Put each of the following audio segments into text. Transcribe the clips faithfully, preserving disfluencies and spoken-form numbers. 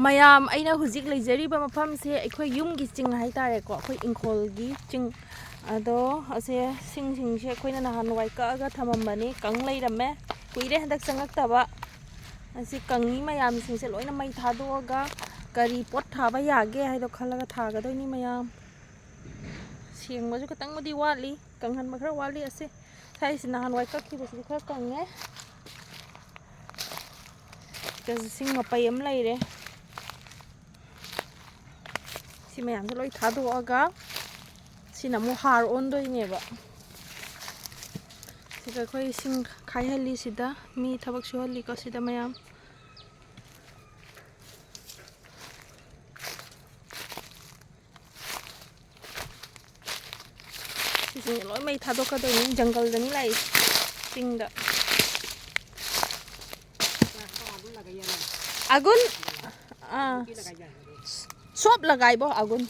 ꯃꯌꯥꯝ, ꯑꯩꯅ ꯍꯧꯖꯤꯛ ꯂꯩꯖꯔꯤꯕ ꯃꯐꯝꯁꯦ ꯑꯩꯈꯣꯏ ꯌꯨꯝꯒꯤ ꯆꯤꯡ ꯍꯥꯏꯇꯥꯔꯦꯀꯣ, ꯑꯩꯈꯣꯏ ꯏꯪꯈꯣꯜꯒꯤ ꯆꯤꯡ꯫ ꯑꯗꯣ ꯑꯁꯦ ꯁꯤꯡꯁꯤꯡꯁꯦ ꯑꯩꯈꯣꯏꯅ ꯅꯍꯥꯟꯋꯥꯏ ꯀꯛꯑꯒ ꯊꯝꯃꯝꯕꯅꯤ, ꯀꯪ ꯂꯩꯔꯝꯃꯦ, ꯀꯨꯏꯔꯦ ꯍꯟꯗꯛ ꯆꯪꯉꯛꯇꯕ꯫ ꯑꯁꯤ ꯀꯪꯉꯤ ꯃꯌꯥꯝꯁꯤꯡꯁꯦ ꯂꯣꯏꯅ ꯃꯩ ꯊꯥꯗꯣꯛꯑꯒ ꯀꯔꯤ ꯄꯣꯠ ꯊꯥꯕ ꯌꯥꯒꯦ ꯍꯥꯏꯗꯣ ꯈꯜꯂꯒ ꯊꯥꯒꯗꯣꯏꯅꯤ ꯃꯌꯥꯝ꯫ ꯁꯦꯡꯕꯁꯨ ꯈꯤꯇꯪꯕꯨꯗꯤ ꯋꯥꯠꯂꯤ, ꯀꯪꯍꯟꯕ ꯈꯔ ꯋꯥꯠꯂꯤ꯫ ꯑꯁꯦ ꯁ꯭ꯋꯥꯏꯁꯤ ꯅꯍꯥꯟꯋꯥꯏ ꯀꯛꯈꯤꯕꯁꯤꯗꯤ ꯈꯔ ꯀꯪꯉꯦ꯫ ꯁꯤꯗꯁꯨ ꯁꯤꯡ ꯃꯄꯩ ꯑꯃ ꯂꯩꯔꯦ꯫ ꯁꯤ ꯃꯌꯥꯝꯁꯦ ꯂꯣꯏ ꯊꯥꯗꯣꯛꯑꯒ ꯁꯤꯅ ꯑꯃꯨꯛ ꯍꯥꯔ ꯑꯣꯟꯗꯣꯏꯅꯦꯕ꯫ ꯁꯤꯗ ꯑꯩꯈꯣꯏ ꯁꯤꯡ ꯈꯥꯏꯍꯜꯂꯤ, ꯁꯤꯗ ꯃꯤ ꯊꯕꯛ ꯁꯨꯍꯜꯂꯤꯀꯣ ꯁꯤꯗ ꯃꯌꯥꯝ꯫ ꯁꯤꯁꯤꯡꯁꯦ ꯂꯣꯏ ꯃꯩ ꯊꯥꯗꯣꯛꯀꯗꯣꯏꯅꯤ, ꯖꯪꯒꯜꯗꯅꯤ ꯂꯥꯛꯏꯁꯦ, ꯆꯤꯡꯗ꯫ ꯑꯒꯨꯟ, ꯑꯥ, ꯁꯣꯞ ꯂꯒꯥꯏꯕꯣ ꯑꯒꯨꯟ?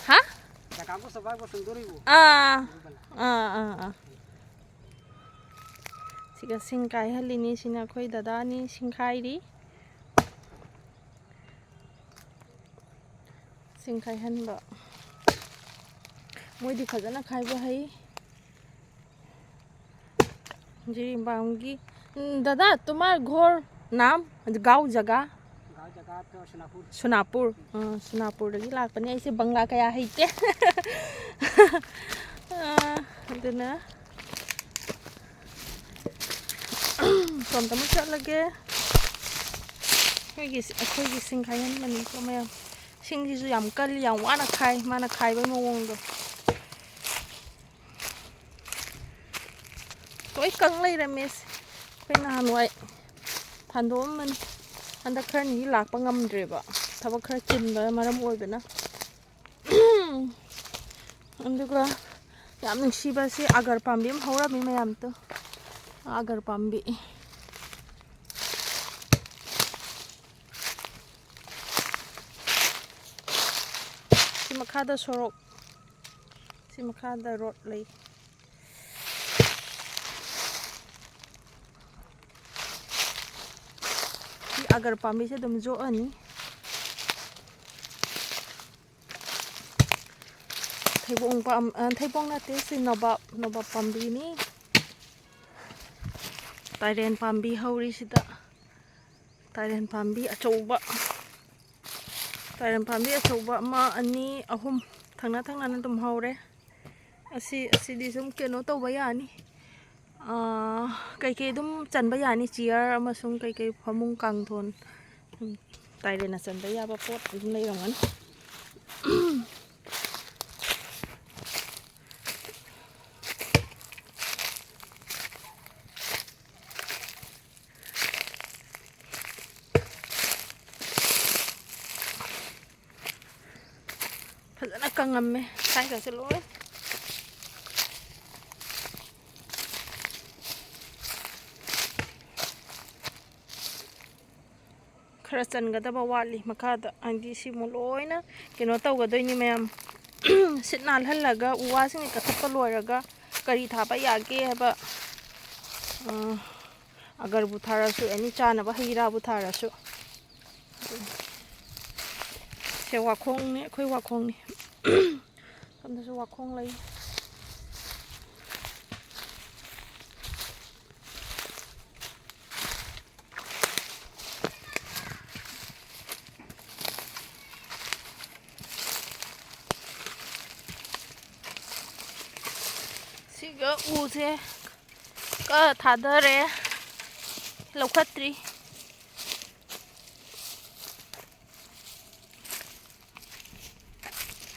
ꯍꯥ? ꯑꯥ, ꯑꯥ, ꯑꯥ, ꯑꯥ꯫ ꯁꯤꯒ ꯁꯤꯡ ꯀꯥꯏꯍꯜꯂꯤꯅꯤ꯫ ꯁꯤꯅ ꯑꯩꯈꯣꯏ ꯗꯗꯥꯅꯤ, ꯁꯤꯡꯈꯥꯏꯔꯤ꯫ ꯁꯤꯡ ꯈꯥꯏꯍꯟꯕ꯫ ꯃꯣꯏꯗꯤ ꯐꯖꯅ ꯈꯥꯏꯕ ꯍꯩ꯫ ꯖꯤꯔꯤꯕꯥꯝꯒꯤ, ꯎꯝ, ꯗꯗꯥ, ꯇꯨꯃꯥꯔ ꯘꯣꯔ ꯅꯥꯝ, ꯒꯥꯎ ꯖꯒꯥ? ꯒꯥꯎ ꯖꯒꯥ ꯇꯣ ꯁꯣꯅꯥꯄꯨꯔ꯫ ꯁꯣꯅꯥꯄꯨꯔ꯫ ꯑꯥ, ꯁꯣꯅꯥꯄꯨꯔꯗꯒꯤ ꯂꯥꯛꯄꯅꯦ꯫ ꯑꯩꯁꯦ ꯕꯪꯂꯥ ꯀꯌꯥ ꯍꯩꯇꯦ꯫ ꯑꯥ, ꯑꯗꯨꯅ ꯁꯣꯝꯗ ꯑꯃꯨꯛ ꯆꯠꯂꯒꯦ꯫ ꯑꯩꯈꯣꯏꯒꯤ, ꯑꯩꯈꯣꯏꯒꯤ ꯁꯤꯡ ꯈꯥꯏꯍꯟꯕꯅꯤꯀꯣ ꯃꯌꯥꯝ꯫ ꯁꯤꯡꯁꯤꯁꯨ ꯌꯥꯝ ꯀꯜꯂꯤ, ꯌꯥꯝ ꯋꯥꯅ ꯈꯥꯏ, ꯃꯥꯅ ꯈꯥꯏꯕꯒꯤ ꯃꯑꯣꯡꯗꯣ꯫ ꯂꯣꯏ ꯀꯪ ꯂꯩꯔꯝꯃꯦ꯫ ꯑꯩꯈꯣꯏ ꯅꯍꯥꯟꯋꯥꯏ ꯐꯟꯗꯣꯛꯑꯝꯕꯅꯤ꯫ ꯍꯟꯗꯛ ꯈꯔꯅꯤꯗꯤ ꯂꯥꯛꯄ ꯉꯝꯗ꯭ꯔꯦꯕ, ꯊꯕꯛ ꯈꯔ ꯆꯤꯟꯕ ꯃꯔꯝ ꯑꯣꯏꯕꯅ꯫ ꯑꯗꯨꯒ ꯌꯥꯝ ꯅꯨꯡꯁꯤꯕꯁꯤ ꯑꯒꯔ ꯄꯥꯝꯕꯤ ꯑꯃ ꯍꯧꯔꯝꯃꯤ ꯃꯌꯥꯝꯗꯣ, ꯑꯒꯔ ꯄꯥꯝꯕꯤ꯫ ꯁꯤ ꯃꯈꯥꯗ ꯁꯣꯔꯣꯛ, ꯁꯤ ꯃꯈꯥꯗ ꯔꯣꯗ ꯂꯩ꯫ ꯁꯤ ꯑꯒꯔ ꯄꯥꯝꯕꯤꯁꯦ ꯑꯗꯨꯝ ꯌꯣꯛꯑꯅꯤ꯫ ꯊꯩꯕꯣꯡ ꯄꯥꯝ-, ꯑ, ꯊꯩꯕꯣꯡ ꯅꯠꯇꯦ, ꯁꯤ ꯅꯣꯕꯥꯞ, ꯅꯣꯕꯥꯞ ꯄꯥꯝꯕꯤꯅꯤ꯫ ꯇꯥꯏꯔꯦꯟ ꯄꯥꯝꯕꯤ ꯍꯧꯔꯤ ꯁꯤꯗ꯫ ꯇꯥꯏꯔꯦꯟ ꯄꯥꯝꯕꯤ ꯑꯆꯧꯕ, ꯇꯥꯏꯔꯦꯟ ꯄꯥꯝꯕꯤ ꯑꯆꯧꯕ ꯑꯃ, ꯑꯅꯤ, ꯑꯍꯨꯝ ꯊꯪꯅ ꯊꯪꯅꯅ ꯑꯗꯨꯝ ꯍꯧꯔꯦ꯫ ꯑꯁꯤ, ꯑꯁꯤꯗꯤ ꯁꯨꯝ ꯀꯩꯅꯣ ꯇꯧꯕ ꯌꯥꯅꯤ꯫ ꯑꯥ, ꯀꯩꯀꯩ ꯑꯗꯨꯝ ꯆꯟꯕ ꯌꯥꯅꯤ, ꯆꯤꯌꯔ ꯑꯃꯁꯨꯡ ꯀꯩꯀꯩ ꯐꯃꯨꯡ ꯀꯥꯡꯊꯣꯟ, ꯎꯝ, ꯇꯥꯏꯔꯦꯟꯅ ꯆꯟꯕ ꯌꯥꯕ ꯄꯣꯠ ꯑꯗꯨꯝ ꯂꯩꯔꯝꯒꯅꯤ꯫ ꯐꯖꯅ ꯀꯪꯉꯝꯃꯦ ꯁ꯭ꯋꯥꯏꯒꯁꯦ ꯂꯣꯏ꯫ ꯈꯔ ꯆꯟꯒꯗꯕ ꯋꯥꯠꯂꯤ ꯃꯈꯥꯗ, ꯍꯥꯏꯗꯤ ꯁꯤꯃꯨꯛ ꯂꯣꯏꯅ ꯀꯩꯅꯣ ꯇꯧꯒꯗꯣꯏꯅꯤ ꯃꯌꯥꯝ꯫ ꯁꯤꯠ ꯅꯥꯜꯍꯜꯂꯒ ꯎ ꯋꯥꯁꯤꯡ ꯀꯛꯊꯠꯄ ꯂꯣꯏꯔꯒ ꯀꯔꯤ ꯊꯥꯕ ꯌꯥꯒꯦ ꯍꯥꯏꯕ, ꯑ, ꯑꯒꯔꯕꯨ ꯊꯥꯔꯁꯨ, ꯑꯦꯅꯤ ꯆꯥꯅꯕ ꯍꯩ ꯔꯥꯕꯨ ꯊꯥꯔꯁꯨ꯫ ꯁꯦ ꯋꯥꯈꯣꯡꯅꯤ, ꯑꯩꯈꯣꯏ ꯋꯥꯈꯣꯡꯅꯤ꯫ ꯁꯣꯝꯗꯁꯨ ꯋꯥꯈꯣꯡ ꯂꯩ꯫ ꯁꯤꯒ ꯎꯁꯦ ꯀꯛꯑ ꯊꯥꯗꯔꯦ, ꯂꯧꯈꯠꯇ꯭ꯔꯤ꯫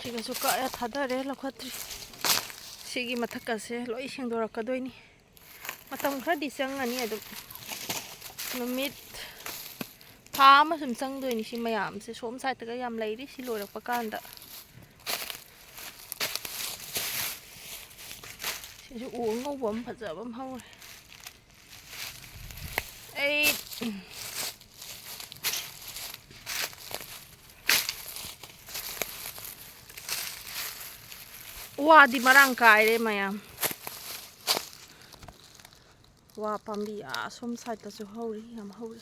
ꯁꯤꯒꯁꯨ ꯀꯛꯑ ꯊꯥꯗꯔꯦ, ꯂꯧꯈꯠꯇ꯭ꯔꯤ꯫ ꯁꯤꯒꯤ ꯃꯊꯛꯀꯁꯦ ꯂꯣꯏ ꯁꯦꯡꯗꯣꯔꯛꯀꯗꯣꯏꯅꯤ꯫ ꯃꯇꯝ ꯈꯔꯗꯤ ꯆꯪꯉꯅꯤ ꯑꯗꯨꯝ, ꯅꯨꯃꯤꯠ ꯊꯥ ꯑꯃ ꯁꯨꯝ ꯆꯪꯗꯣꯏꯅꯤ ꯁꯤ ꯃꯌꯥꯝꯁꯦ꯫ ꯁꯣꯝ ꯁꯥꯏꯠꯇꯒ ꯌꯥꯝ ꯂꯩꯔꯤ ꯁꯤ ꯂꯣꯏꯔꯛꯄ ꯀꯥꯟꯗ꯫ ꯁꯤꯁꯨ ꯎ ꯑꯉꯧꯕ ꯑꯃ ꯐꯖꯕ ꯑꯃ ꯍꯧꯔꯦ꯫ ꯑꯩ ꯋꯥꯗꯤ ꯃꯔꯥꯡ ꯀꯥꯏꯔꯦ ꯃꯌꯥꯝ꯫ ꯋꯥ ꯄꯥꯝꯕꯤ ꯑꯥ ꯁꯣꯝ ꯁꯥꯏꯠꯇꯁꯨ ꯍꯧꯔꯤ, ꯌꯥꯝ ꯍꯧꯔꯤ꯫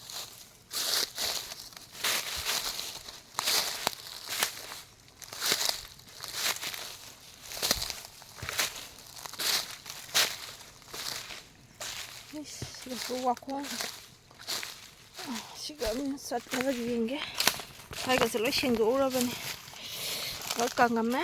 ꯑꯗꯨꯁꯨ ꯋꯥꯈꯣꯡ꯫ ꯁꯤꯒ ꯑꯗꯨꯝ ꯆꯠꯈ꯭ꯔꯒ ꯌꯦꯡꯒꯦ꯫ ꯁ꯭ꯋꯥꯏꯒꯁꯦ ꯂꯣꯏ ꯁꯦꯡꯗꯣꯛꯎꯔꯕꯅꯤ꯫ ꯂꯣꯏ ꯀꯪꯉꯝꯃꯦ꯫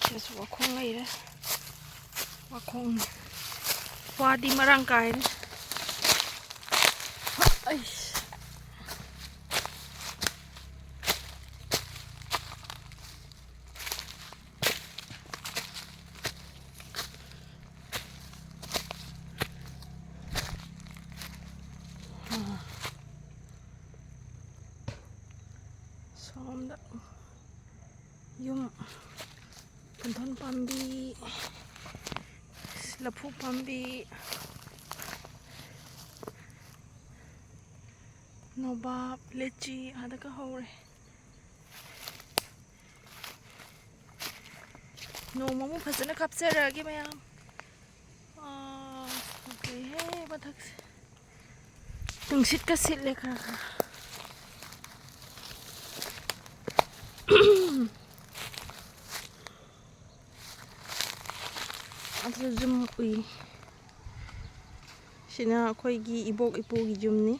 ꯁꯤꯗꯁꯨ ꯋꯥꯈꯣꯡ ꯂꯩꯔꯦ꯫ ꯋꯥꯈꯣꯡ꯫ ꯋꯥꯗꯤ ꯃꯔꯥꯡ ꯀꯥꯏꯔꯦ꯫ ꯑꯩꯁ꯫ ꯁꯣꯝꯗ ꯌꯨꯝ, ꯄꯨꯡꯗꯣꯟ ꯄꯥꯝꯕꯤ, ꯂꯐꯨ ꯄꯥꯝꯕꯤ, ꯅꯣꯕꯥꯞ, ꯂꯤꯆꯤ ꯑꯥꯗꯒ ꯍꯧꯔꯦ꯫ ꯅꯣꯡꯃ ꯑꯃꯨꯛ ꯐꯖꯅ ꯀꯥꯞꯆꯔꯛꯑꯒꯦ ꯃꯌꯥꯝ꯫ ꯑꯥ, ꯐꯖꯩꯍꯦ ꯃꯊꯛꯁꯦ꯫ ꯅꯨꯡꯁꯤꯠꯀ ꯁꯤꯠꯂꯦ ꯈꯔ ꯈꯔ꯫ ꯑꯗꯨꯁꯨ ꯌꯨꯝ ꯎꯏ꯫ ꯁꯤꯅ ꯑꯩꯈꯣꯏꯒꯤ ꯏꯕꯣꯛ ꯏꯄꯨꯒꯤ ꯌꯨꯝꯅꯤ꯫